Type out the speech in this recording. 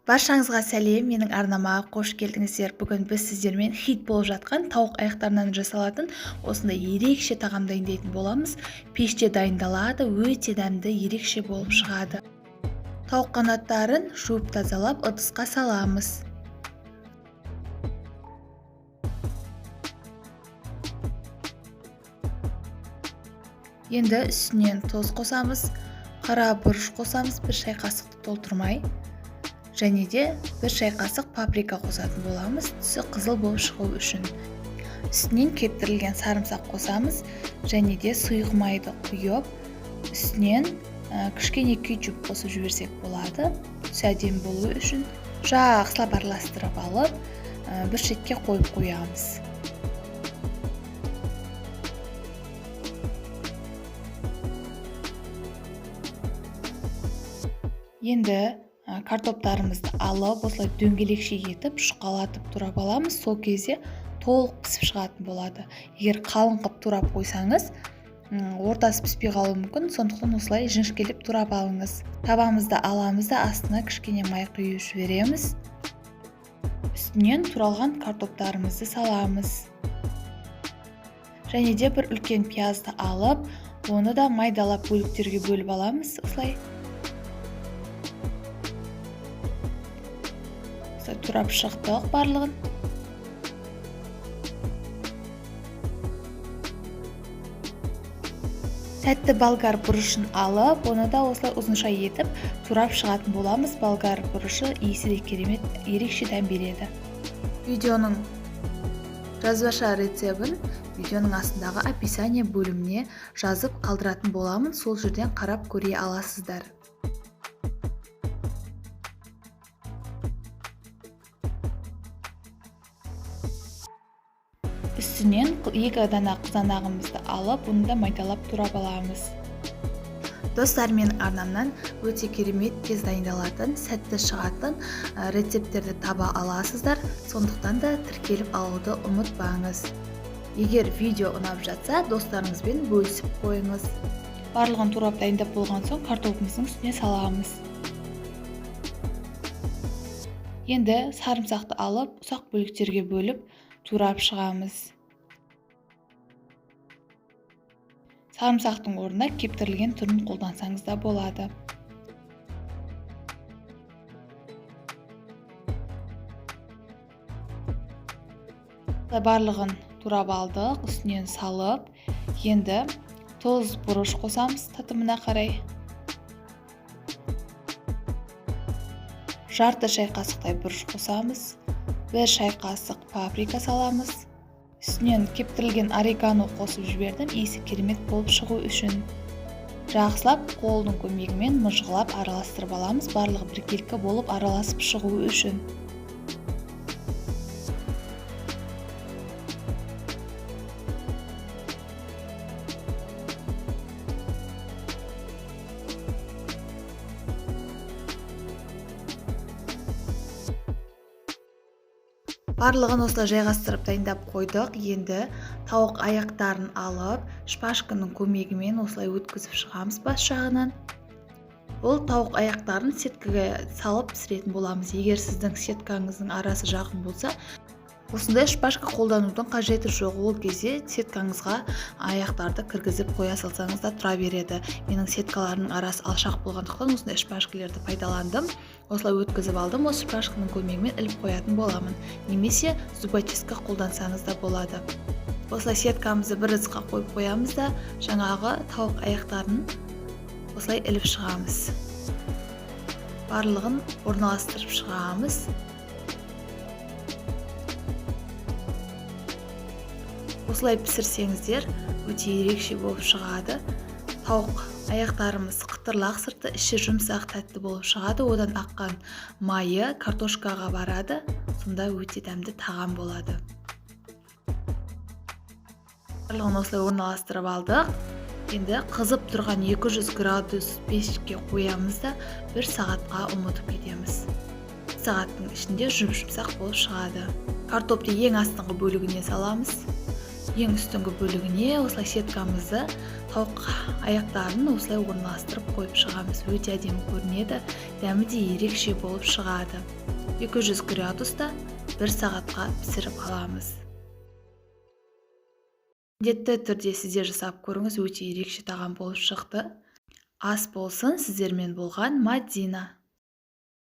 Баршаңызға сәлем, менің арнама қош келдіңіздер. Бүгін біз сіздермен хит болып жатқан тауық аяқтарынан жасалатын осындай ерекше тағам дайындайтын боламыз. Пеште дайындалады, өте дәмді, ерекше болып шығады. Тауық қанаттарын жуып тазалап ыдысқа саламыз. Енді үстінен тұз қосамыз, қара бұрыш қосамыз, бір шай қасықты толтырмай. Және де бір шай қасық паприка қосатын боламыз, түсі қызыл болып шығу үшін. Үстінен кептірілген сарымсақ қосамыз, және де сұйық майды құйып, үстінен кішкене кетчуп қосып жіберсек болады, түсі әдемі болу үшін. Жақсылап араластырып алып, бір шетке қойып қоямыз. Енді картоптарымызды алып, осылай дөңгелекше етіп, жұқалатып турап аламыз. Сол кезде толық пісіп шығатын болады. Егер қалың қылып турап қойсаңыз, ортасы піспей қалуы мүмкін, сондықтан осылай жіңішкелеп турап алыңыз. Табамызды аламыз да астына кішкене май құйып жібереміз. Үстінен туралған картоптарымызды саламыз. Және де бір үлкен пиязды алып, оны да майдалап бөліктерге бөліп аламыз осылай. Турап шықтық барлығын. Тәтті болгар бұрышын алып, оны да осылай ұзынша етіп турап шығатын боламыз. Болгар бұрышы иісі де керемет, ерекше дәм береді. Видеоның жазбаша рецебін видеоның астындағы описание бөліміне жазып қалдыратын боламын. Сол жерден қарап көре аласыздар. Үстінен 2 дана қызанағымызды алып, оны да майдалап турап аламыз. Достар, менің арнамнан өте керемет тез дайындалатын, сәтті шығатын рецепттерді таба аласыздар. Сондықтан да тіркеліп алуды ұмытпаңыз. Егер видео ұнап жатса, достарыңызбен бөлісіп қойыңыз. Барлығын турап дайындап болған соң картопымыздың үстіне саламыз. Енді сарымсақты алып, ұсақ бөліктерге бөліп турап шығамыз. Сарымсақтың орнына кептірілген түрін қолдансаңыз да болады. Барлығын турап алдық, үстінен салып, енді тұз, бұрыш қосамыз татымына қарай. Жарты шай қасықтай бұрыш қосамыз, бір шай қасық паприка саламыз. Үстінен кептірілген орегано қосып жібердім, иісі керемет болып шығу үшін. Жақсылап қолдың көмегімен мыжғылап араластырып аламыз, барлығы біркелкі болып араласып шығу үшін. Барлығын осылай жайғастырып дайындап қойдық. Енді тауық аяқтарын алып, шпажканың көмегімен осылай өткізіп шығамыз бас жағынан. Бұл тауық аяқтарын сеткіге салып пісіретін боламыз. Егер сіздің сеткаңыздың арасы жақын болса, осындай шпажка қолданудың қажеті жоқ. Ол кезде сеткаңызға аяқтарды кіргізіп қоя салсаңыз да тұра береді. Менің сеткаларымның арасы алшақ болғандықтан осындай шпажкалерді пайдаландым. Осылай өткізіп алдым. Осы шпажканың көмегімен іліп қоятын боламын. Немесе зубочистка қолдансаңыз да болады. Осылай сеткамызды бір ыдысқа қойып қоямыз да, жаңағы тауық аяқтарын осылай іліп шығамыз. Барлығын орналастырып шығамыз. Осылай пісірсеңіздер өте ерекше болып шығады. Тауық аяқтарымыз қытырлақ, сырты, іші жұмсақ, тәтті болып шығады. Одан аққан майы картошкаға барады. Сонда өте дәмді тағам болады. Барлығын осылай орналастырып алдық. Енді қызып тұрған 200 градус пешке қоямыз да бір сағатқа ұмытып кетеміз. Бір сағаттың ішінде жұп-жұмсақ болып шығады. Картопты ең астыңғы бөлігіне саламыз. Ең үстіңгі бөлігіне осылай сеткамызды, тауық аяқтарын осылай орналастырып қойып шығамыз. Өте әдемі көрінеді, дәмі де ерекше болып шығады. 200 градуста бір сағатқа пісіріп аламыз. Міндетті түрде сіздер жасап көріңіз, өте ерекше тағам болып шықты. Ас болсын! Сіздермен болған Мадина.